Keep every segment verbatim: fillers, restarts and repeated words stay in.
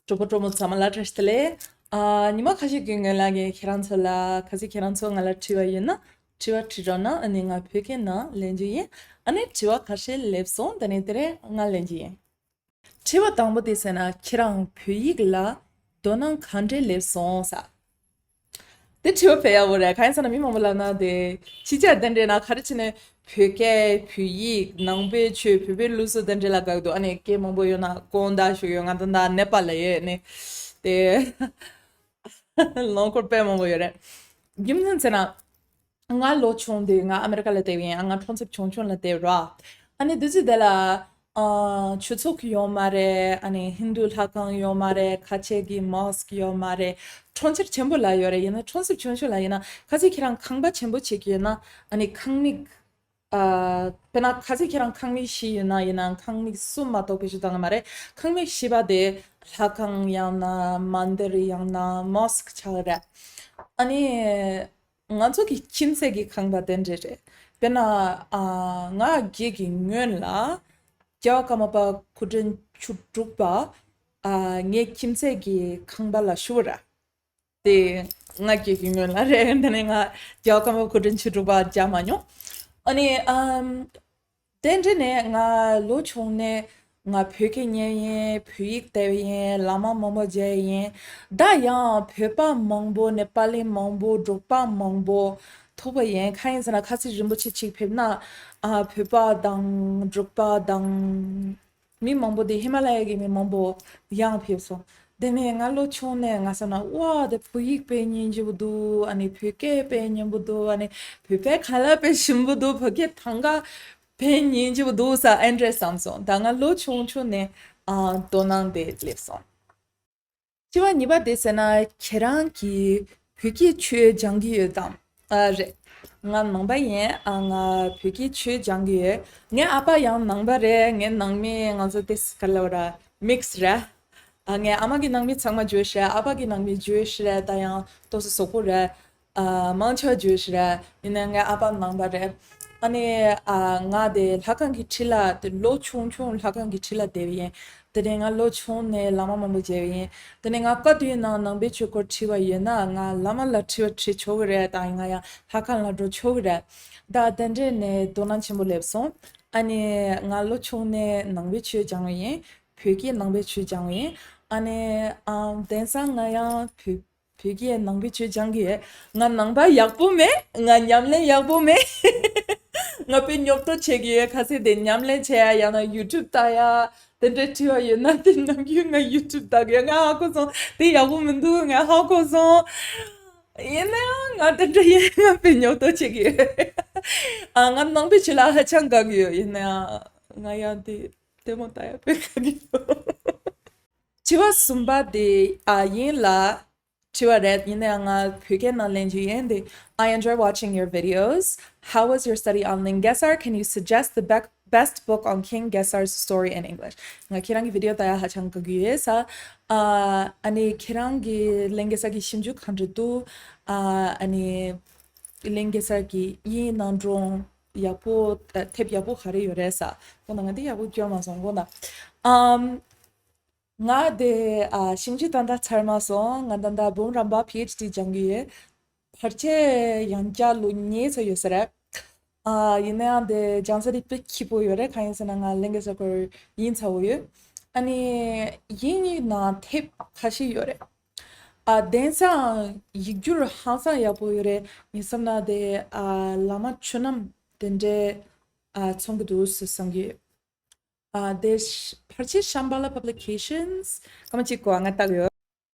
གྲོགས་པོ་གྲོགས་མོ་ཚང་མ་ལ་བཀྲ་ཤིས་བདེ་ལེགས། ཨ། ཉི་མ་ཁ་ཤས་ཀྱི་སྔོན་ལ་ངས་ཁྱེད་རང་ཚོ་ལ། གལ་སྲིད་ཁྱེད་རང་ཚོ་ང་ལ་དྲི་བ་ཡོད་ན་དྲི་བ་དྲི་རོགས་གནང་། ཨ་ནི་ང་བོད་སྐད་ནང་ལེན་རྒྱུ་ཡིན། ཨ་ནི་དྲི་བ་ཁ་ཤས་སླེབས་སོང་། དེ་ནས་དེ་རིང་ང་ལེན་རྒྱུ་ཡིན། དྲི་བ་དང་པོ་དེ་ཟེར་ན། ཁྱེད་རང་བོད་ཡིག་ལ་དོ་སྣང་ག་འདྲས་སླེབས་སོང་ཟེར། དེ་དྲི་བ་དཔེ་ཡག་པོ་རེད། གང་ཡིན་ཟེར་ན་མི་མང་པོ་ལབ་ན། དེ་ཕྱི་རྒྱལ་དེ་འདྲས་ན་ག་རེ་བྱས་ནས་བོད་སྐད། བོད་ཡིག། ནང་པའི་ཆོས། བོད་པའི་ལུགས་སྲོལ་དེ་འདྲས་ལ་དགའ་གི་འདུག་ཨ་ནི་སྐད་མང་པོ་ཡོད་ན། དགོངས་དག་ཞུ་གི་ཡོད། ང་ད་ལྟ་ནེ་པཱལ་ལ་ཡོད། ཨ་ནི་དེ་ལོ་འཁོར་དཔེ་མང་པོ་ཡོད་རེད། རྒྱུ་མཚན་ཟེར་ན། ང་ལོ་ཆུང་དུས་ང་ཨ་མེ་རི་ཀ་ལ་བསྡད་པ་ཡིན། ང་གྲོང་གསེབ་ཆུང་ཆུང་ལ་བསྡད་པ་ར། ཨ་ནི་དུས་ཚོད་དེ་ལ། ཨ། ཆོས་ཚོགས་ཡོད་མ་རེད། ཨ་ནི་ཧིན་དུ་ལྷ་ཁང་ཡོད་མ་རེད། ཁ་ཆེ་གི་མོ་སི་ཀི་ཡོད་མ་རེད། གྲོང་ཁྱེར་ཆེན་པོ་ལ་ཡོད་རེད། ཡིན་ན་གྲོང་གསེབ་ཆུང་ཆུང་ལ་ཡིན་ན། གལ་སྲིད་ཁྱེད་རང་ཁང་པ་ཆེན་པོ་ཅིག་ཡོད་ན། ཨ་ནི་ཁང་མིག་ཨ། དཔེར་ན་གལ་སྲིད་ཁྱེད་རང་ཁང་མིག་བཞི་ཡོད་ན། ཡིན་ན་ཁང་མིག་གསུམ་མ་གཏོགས་བེད་སྤྱོད་གཏོང་གི་མ་རེད། ཁང་མིག་བཞི་པ་དེ་ལྷ་ཁང་ཡང་ན་མན་དིར་ཡང་ན་མོ་སི་ཀི་ཆགས་རེད། ཨ་ནི་ང་ཚོ་གི་ཁྱིམ་མཚེས་ཀྱི་ཁང་པ་དེ་འདྲས་རེད། དཔེར་ན། ཨ། ང་སྒེར་གྱི་ངོས་ལ་རྒྱལ་བ་ཀརྨ་པ་སྐུ་ཕྲེང་བཅུ་དྲུག་པ། ཨ། ངའི་ཁྱིམ་མཚེས་ཀྱི་ཁང་པ་ལ་བཞུགས་རེད། དེ་ང་སྒེར་གྱི་ངོས་ལ་རེད། དེ་ནས་ང་རྒྱལ་བ་ཀརྨ་པ་སྐུ་ཕྲེང་བཅུ་དྲུག་པ་མཇལ་མ་མྱོང་། ཨ་ནི། ཨམ། དེ་འདྲས་ནས་ང་ལོ་ཆུང་ནས་ང་བོད་སྐད་ཉན་ཡིན། བོད་ཡིག་བལྟས་ཡིན། བླ་མ་མང་པོ་མཇལ་ཡིན། ད་ཡང་བོད་པ་མང་པོ། ནེ་པ་ལི་མང་པོ། འབྲོག་པ་མང་པོ་ཐུག་པ་ཡིན། གང་ཡིན་ཟེར་ན་ཁ་སང་རིན་པོ་ཆེ་ཅིག་ཕེབས་ན། ཨ། བོད་པ་དང་འབྲོག་པ་དང་། མི་མང་པོ་དེ་ཧི་མ་ལ་ཡ་གི་མི་མང་པོ་ཡང་ཕེབས་སོང་། དེ་ནས་ང་ལོ་ཆུང་ནས་ང་བསམ་ན། ཝ། དེ་བོད་ཡིག་དཔེ་ཉན་གྱི་འདུག་ཨ་ནི་བོད་སྐད་དཔེ་ཉན་གྱི་འདུག་ཨ་ནི་བོད་པའི་ཁ་ལག་དཔེ་ཞིམ་པོ་འདུག་བོད་སྐད་ཐང་ག་དཔེ་ཉན་གྱི་འདུག་ཟེར། ཨེ་འདྲས་བསམ་སོང་། ད་ང་ལོ་ཆུང་ཆུང་ནས། ཨ། དོ་སྣང་དེ་སླེབས་སོང་། དྲི་བ་གཉིས་པ་དེ་ཟེར་ན། ཁྱེད་རང་གིས་བོད་ཀྱི་ཆོས་སྦྱང་གི་ཡོད་དམ། ཨ། རེད། ང་ནང་པ་ཡིན། ཨ། ང་བོད་ཀྱི་ཆོས་སྦྱང་གི་ཡོད། ངའི་ཨ་ཕ་ཡང་ནང་པ་རེད། ངའི་ནང་མི་ང་ཚོ་དེ་ག་ལབ་ར། མིག་སི་རེད། ཨ། ངའི་ཨ་མ་གི་ནང་མི་ཚང་མ་ཇུ་ཝིཤ་རེད། ཨ་ཕ་གི་ནང་མི་ཇུ་ཝིཤ་རེད། ད་ཡང་ཏོག་ཙམ་སོག་པོ་རེད། ཨ། མང་ཆེ་བ་ཇུ་ཝིཤ་རེད། ཡིན་ནའི་ངའི་ཨ་ཕ་ནང་པ་རེད། ཨ་ནི། ཨ། ང་དེ་ལྷ་ཁང་གི་འཁྲིས་ལ། དེ་ལོ་ཆུང་ཆུང་ལྷ་ཁང་གི་འཁྲིས་ལ་བསྡད་པ་ཡིན། དེ་ནས་ང་ལོ་ཆུང་ནས་བླ་མ་མང་པོ་མཇལ་བ་ཡིན། དེ་ནས་ང་ག་དུས་ནང་ནང་པའི་ཆོས་སྐོར་དྲི་བ་ཡོད་ན་ང་བླ་མ་ལ་དྲི་བ་དྲི་ཆོག་གི་རེད། ད་ང་ཡང་ལྷ་ཁང་ལ་འགྲོ་ཆོག་གི་རེད། ད་དེ་འདྲས་ནས་དོ་སྣང་ཆེན་པོ་སླེབས་སོང་། ཨ་ནི་ང་ལོ་ཆུང་ནས་ནང་པའི་ཆོས་སྦྱངས་པ་ཡིན། བོད་ཀྱི་ནང་པའི་ཆོས་སྦྱངས་པ་ཡིན། ཨ་ནི། ཨམ། དེང་སང་ང་ཡང་བོད། བོད་ཀྱི་ནང་པའི་ཆོས་སྦྱང་གི་ཡོད། ང་ནང་པ་ཡག་པོ་མེད། ང་ཉམས་ལེན་ཡག་པོ་མེད། ང་དཔེ་ཉོབ་ཏོ་བྱེད་ཀྱི་ཡོད། ཁ་སང་དེ་ཉམས་ལེན་བྱེད་ཡ། ཡང་ན་ཡུ་ཊུབ་ལྟ་ཡ། དེ་འདྲའི་དྲི་བ་ཡོད་ན་དེ་ནམ་རྒྱུན་ང་ཡུ་ཊུབ་ལྟ་གི་ཡོད། ང་ཧ་གོ་སོང་། དེ་ཡག་པོ་མི་འདུག་ང་ཧ་གོ་སོང་། ཡིན་ན་ཡང་ང་དེ་འདྲ་ཡིན། ང་དཔེ་ཉོབ་ཏོ་བྱེད་ཀྱི་ཡོད། ཨ། ང་ནང་པའི་ཆོས་ལ་ཧ་ཅང་དགའ་གི་ཡོད། ཡིན་ན་ཡང་ང་ཡང་དེ་ལྟད་མོ་ལྟ་ཡ་དཔེ་དགའ་གི་ཡོད། དྲི་བ་གསུམ་པ་དེ། ཨ། ཡིན་ལ། དྲི་བ་རེད། ཡིན་ནའང་ང་བོད་སྐད་ནང་ལེན་རྒྱུ་ཡིན། དེ། I enjoy watching your videos. How was your study on Ling Gesar? Can you suggest the bec- best book on King Gesar's story in English? ང་ཁྱེད་རང་གི་བི་ཌི་ཡོ་ལྟ་ཡ་ཧ་ཅང་དགའ་གི་ཡོད་ས། ཨ། ཨ་ནི་ཁྱེད་རང་གི་ལིང་གེ་སར་གྱི་ཞིབ་འཇུག་ག་འདྲ་འདུག་ཨ། ཨ་ནི་ལིང་གེ་སར་གྱི་དབྱིན་ནང་སྒྲུང་ཡག་པོ། ཨ། དེབ་ཡག་པོ་ག་རེ་ཡོད་རེད་ས། ཁོ་ན་ང་འདི་ཡག་པོ་སྐྱོར་མ་སོང་། ཁོ་ན། ཨམ། ང་དེ། ཨ། ཞིབ་འཇུག་ད་ལྟ་ཚར་མ་སོང་། ང་ད་ལྟ་འབུམ་རམས་པ་པི་ཨེཆ་ཌི་སྦྱང་གི་ཡོད། བར་ཆད་ཡང་བསྐྱར་ལོ་གཉིས་ཙམ་ཡོད་ས་རེད། ཨ། ཡིན་ནའང་དེ་སྦྱང་ས་དེ་དཔེ་སྐྱིད་པོ་ཡོད་རེད། གང་ཡིན་ཟེར་ན་ང་ལིང་གེ་སར་སྐོར་དབྱིན་ཚར་བ་ཡོད། ཨ་ནི་དབྱིན་ཡིག་ནང་དེབ་ཁ་ཤས་ཡོད་རེད། ཨ། དེང་སང་ཡིག་སྒྱུར་ཧང་སང་ཡག་པོ་ཡོད་རེད། ངས་བསམ་ན་དེ། ཨ། བླ་མ་ཆོས་རྣམས་དེ་འདྲས། ཨ། ཚོང་གི་འདུག་ཟེར་བསམ་གི་ཡོད། ཨ། དེ་ཤ- ཕལ་ཆེར་ཤམ་བྷ་ལ་པབ་ལི་ཁེ་ཤན་སི་སྐར་མ་གཅིག་གོ་ང་ལྟ་གི་ཡོད།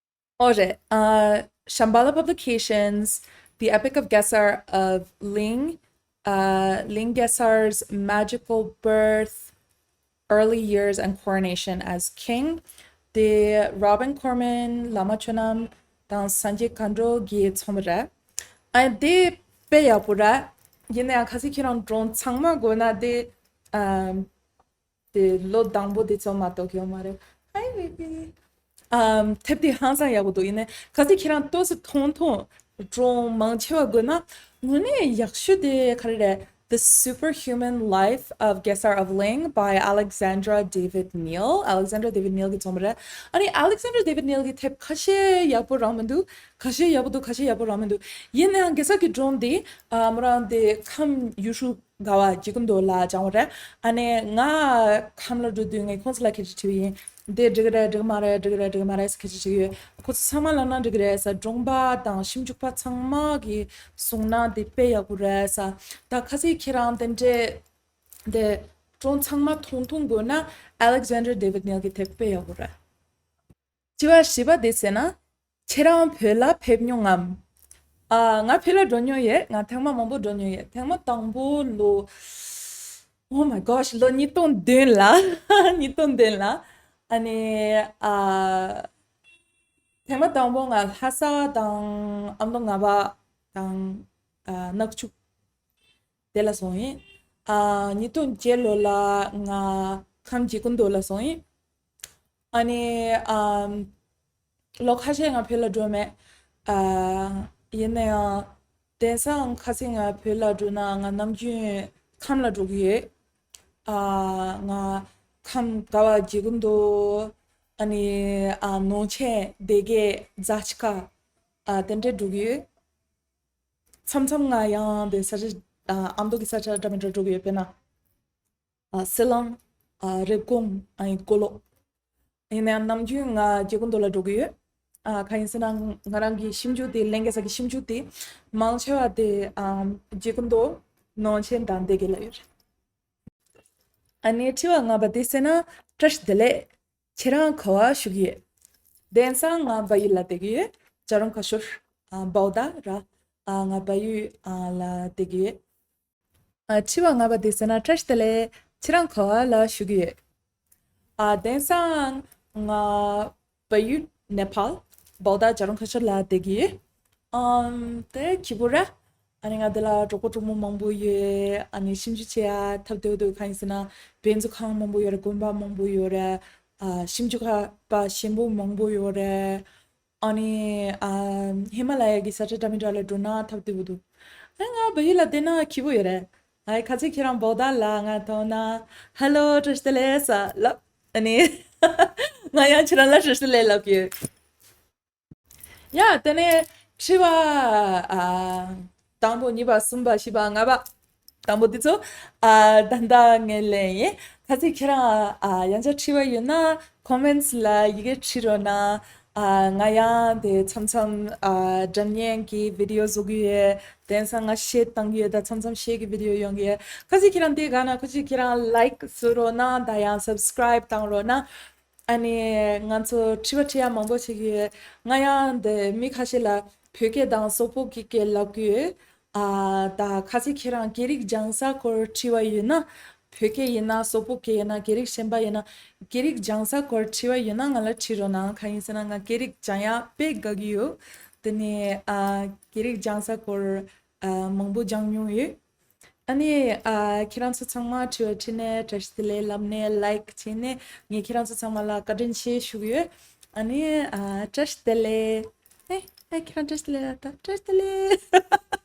ཨོ་རེད། ཨ། ཤམ་བྷ་ལ་པབ་ལི་ཁེ་ཤན་སི། The Epic of Gesar of Ling, uh, Ling Gesar's magical birth, early years and coronation as king. དེ་རོ་བིན་ཁོར་མན། བླ་མ་ཆོས་རྣམས་དང་སངས་རྒྱས་མཁའ་འགྲོ་གིས་ཚོམ་རེད། ཨ། དེ་དཔེ་ཡག་པོ་རེད། ཡིན་ནའང་ཁ་སང་ཁྱེད་རང་སྒྲུང་ཚང་མ་དགོས་ན་དེ། ཨམ། དེ་ལོ་དང་པོ་དེ་ཚོ་མ་གཏོགས་ཡོད་མ་རེད། Hi baby. ཨམ། དེབ་དེ་ཧང་སང་ཡག་པོ་འདུག་ཡིན་ནའི་ཁ་སང་ཁྱེད་རང་ཏོག་ཙམ་ཐུང་ཐུང་སྒྲུང་མང་ཆེ་བ་དགོས་ན་དངོས་གནས་ཡག་ཤོས་དེ་ག་རེ་རེད། The Superhuman Life of Gesar of Ling by Alexandra David Néel. Alexandra David Néel གི་རྩོམ་རེད། ཨ་ནི་Alexandra David Néel གི་དེབ་ཁ་ཤས་ཡག་པོ་རང་མི་འདུག་ཁ་ཤས་ཡག་པོ་འདུག་ཁ་ཤས་ཡག་པོ་རང་མི་འདུག་ཡིན་ནའང་གེ་སར་གྱི་སྒྲུང་འདི་ཨ་མོ་རང་དེ་ཁམས་ཡུལ་ཤུལ་དགའ་བ་འཇིགས་སྐུལ་མདོ་ལ་སྦྱངས་པ་རེད། ཨ་ནི་ང་ཁམས་ལ་འགྲོ་དུས་ངས་ཁོང་ཚོ་ལ་སྐད་ཆ་དྲིས་པ་ཡིན། འདི་འགྲིག་གི་རེད་འགྲིག་གི་མ་རེད་འགྲིག་གི་རེད་འགྲིག་གི་མ་རེད་ཟེར་སྐད་ཆ་དྲིས་ཡོད། ཁོ་ཚོ་ཚང་མ་ལབ་ན་འགྲིག་གི་རེད་ཟེར། སྒྲུང་པ་དང་ཞིབ་འཇུག་པ་ཚང་མ་གིས་གསུངས་ན་འདི་དཔེ་ཡག་པོ་རེད་ཟེར། ད་ཁ་སང་ཁྱེད་རང་དེ་འདྲས་འདི་སྒྲུང་ཚང་མ་ཐུང་ཐུང་དགོས་ན་Alexandra David Néel གི་དེབ་དཔེ་ཡག་པོ་རེད། དྲི་བ་བཞི་པ་འདི་ཟེར་ན། ཁྱེད་རང་བོད་ལ་ཕེབས་མྱོང་ངམ། ཨ། ང་བོད་ལ་འགྲོ་མྱོང་ཡོད། ང་ཐེངས་མ་མང་པོ་འགྲོ་མྱོང་ཡོད། ཐེངས་མ་དང་པོ་ལོ། Oh my gosh, ལོ་ཉིས་སྟོང་བདུན་ལ། ཉིས་སྟོང་བདུན་ལ། ཨ་ནི། ཨ། ཐེངས་མ་དང་པོ་ང་ལྷ་ས་དང་ཨ་མདོ་རྔ་བ་དང་། ཨ། ནག་ཆུ། དེ་ལ་སོང་ཡིན། ཨ། ཉིས་སྟོང་བརྒྱད་ལོ་ལ་ང་ཁམས་འཇིགས་སྐུལ་མདོ་ལ་སོང་ཡིན། ཨ་ནི། ཨམ། ལོ་ཁ་ཤས་ང་བོད་ལ་འགྲོ་མེད། ཨ། ཡིན་ན་ཡང་། དེང་སང་ཁ་སང་ང་བོད་ལ་འགྲོ་ན་ང་ནམ་རྒྱུན་ཁམས་ལ་འགྲོ་གི་ཡོད། ཨ། ང་ཁམས་དགའ་བ་འཇིགས་སྐུལ་མདོ། ཨ་ནི། ཨ། ནང་ཆེན་སྡེ་དགེ་རྫ་ཆུ་ཁ། ཨ། དེ་འདྲས་འགྲོ་གི་ཡོད། མཚམས་མཚམས་ང་ཡང་དེ་ས་ཆ། ཨ། ཨ་མདོ་གི་ས་ཆ་འདྲ་མི་འདྲ་འགྲོ་གི་ཡོད། དཔེར་ན། ཨ། ཟི་ལིང་། ཨ། རེབ་གོང་། ཨ་ནི་མགོ་ལོག་ཡིན་ན་ཡང་ནམ་རྒྱུན་ང་འཇིགས་སྐུལ་མདོ་ལ་འགྲོ་གི་ཡོད། ཨ། གང་ཡིན་ཟེར་ན་ང་རང་གི་ཞིབ་འཇུག་དེ་ལྷན་རྒྱས་ས་གི་ཞིབ་འཇུག་དེ་མང་ཆེ་བ་དེ། ཨ། འཇིགས་སྐུལ་མདོ། ནང་ཆེན་དང་སྡེ་དགེ་ལ་ཡོད་རེད། ཨ་ནི་དྲི་བ་ལྔ་པ་དེ་ཟེར་ན། བཀྲ་ཤིས་བདེ་ལེགས། ཁྱེད་རང་ག་བ་བཞུགས་ཡོད། དེང་སང་ང་བལ་ཡུལ་ལ་བསྡད་ཀྱི་ཡོད། ཇ་རོང་ཁ་ཤོར། ཨ། བའོ་ད་ར། ཨ། ང་བལ་ཡུལ། ཨ། ལ་བསྡད་ཀྱི་ཡོད། ཨ། དྲི་བ་ལྔ་པ་དེ་ཟེར་ན། བཀྲ་ཤིས་བདེ་ལེགས། ཁྱེད་རང་ག་བ་ལ་བཞུགས་ཀྱི་ཡོད། ཨ། དེང་སང་ང་བལ་ཡུལ་ནེ་པཱལ། བའོ་ད་ཇ་རོང་ཁ་ཤོར་ལ་བསྡད་ཀྱི་ཡོད། ཨམ། དེ་སྐྱིད་པོ་རེད། ཨ་ནི་ང་འདི་ལ་གྲོགས་པོ་གྲོགས་མོ་མང་པོ་ཡོད། ཨ་ནི་ཞིབ་འཇུག་བྱེད་ཡ་ཐབས་སྡུག་སྡུག་གང་ཡིན་ཟེར་ན། དཔེ་མཛོད་ཁང་མང་པོ་ཡོད་རེད། དགོན་པ་མང་པོ་ཡོད་རེད། ཨ། ཞིབ་འཇུག་པ་ཞན་པོ་མང་པོ་ཡོད་རེད། ཨ་ནི། ཨ། ཧི་མ་ལ་ཡ་གི་ས་ཆ་འདྲ་མི་འདྲ་ལ་འགྲོ་ན་ཐབས་སྡུག་པོ་འདུག་ཨ། ང་བལ་ཡུལ་ལ་བསྡད་ན་སྐྱིད་པོ་ཡོད་རེད། ཨ། གལ་སྲིད་ཁྱེད་རང་བའོ་ད་ལ་ང་མཐོང་ན། ཧེ་ལོ། བཀྲ་ཤིས་བདེ་ལེགས་ཟེར་ལབ། ཨ་ནི། ང་ཡང་ཁྱེད་རང་ལ་བཀྲ་ཤིས་བདེ་ལེགས་ལབ་ཀྱི་ཡོད། ཡ། དེ་ནས་དྲི་བ། ཨ། དང་པོ། གཉིས་པ། གསུམ་པ། བཞི་པ། ལྔ་པ། དང་པོ་འདི་ཚོ། ཨ། ད་ལྟ་ངས་ལེན་ཡིན། གལ་སྲིད་ཁྱེད་རང་། ཨ། ཡང་བསྐྱར་དྲི་བ་ཡོད་ན་ཀོ་མེན་ཊི་ལ་ཡི་གེ་བྲིས་རོགས་གནང་། ཨ། ང་ཡང་དེ་མཚམས་མཚམས། ཨ། སྒྲ་སྙན་གྱི་བི་ཌི་ཡོ་བཟོ་གི་ཡོད། དེང་སང་ང་གཞས་བཏང་གི་ཡོད། ད་མཚམས་མཚམས་གཞས་ཀྱི་བི་ཌི་ཡོ་ཡོང་གི་ཡོད། གལ་སྲིད་ཁྱེད་རང་དེ་དགའ་ན་ཁོ་ཅིག་ཁྱེད་རང་ལའིཀ་བཟོ་རོགས་གནང་། ད་ཡང་སབ་སི་ཀ་རའིབ་བཏང་རོགས་གནང་། ཨ་ནི་ང་ཚོ་དྲི་བ་དྲི་ཡ་མང་པོ་བྱེད་ཀྱི་ཡོད། ང་ཡང་འདི་མི་ཁ་ཤས་ལ་བོད་སྐད་དང་སོག་པོ་གི་སྐད་ལབ་ཀྱི་ཡོད། ཨ། ད་ཁ་སང་ཁྱེད་རང་སྐད་རིགས་སྦྱང་ས་སྐོར་དྲི་བ་ཡོད་ན། བོད་སྐད་ཡིན་ན་སོག་པོ་སྐད་ཡིན་ན་སྐད་རིགས་གཞན་པ་ཡིན་ན། སྐད་རིགས་སྦྱང་ས་སྐོར་དྲི་བ་ཡོད་ན་ང་ལ་དྲི་རོགས་གནང་། གང་ཡིན་ཟེར་ན་ང་སྐད་རིགས་སྦྱང་ཡ་དཔེ་དགའ་གི་ཡོད། དེ་ནས། ཨ། སྐད་རིགས་སྦྱང་ས་སྐོར། ཨ། མང་པོ་སྦྱང་མྱོང་ཡོད། ཨ་ནི། ཨ། ཁྱེད་རང་ཚོ་ཚང་མ་དྲི་བ་དྲིས་ནས་བཀྲ་ཤིས་བདེ་ལེགས་ལབ་ནས་ལའིཀ་བྱས་ནས་ངས་ཁྱེད་རང་ཚོ་ཚང་མ་ལ་བཀའ་དྲིན་ཆེ་ཞུ་གི་ཡོད། ཨ་ནི། ཨ། བཀྲ་ཤིས་བདེ་ལེགས། ཨེ། ཨེ། ཁྱེད་རང་བཀྲ་ཤིས་བདེ་ལེགས་ལབ་དང་། བཀྲ་ཤིས་བདེ་ལེགས།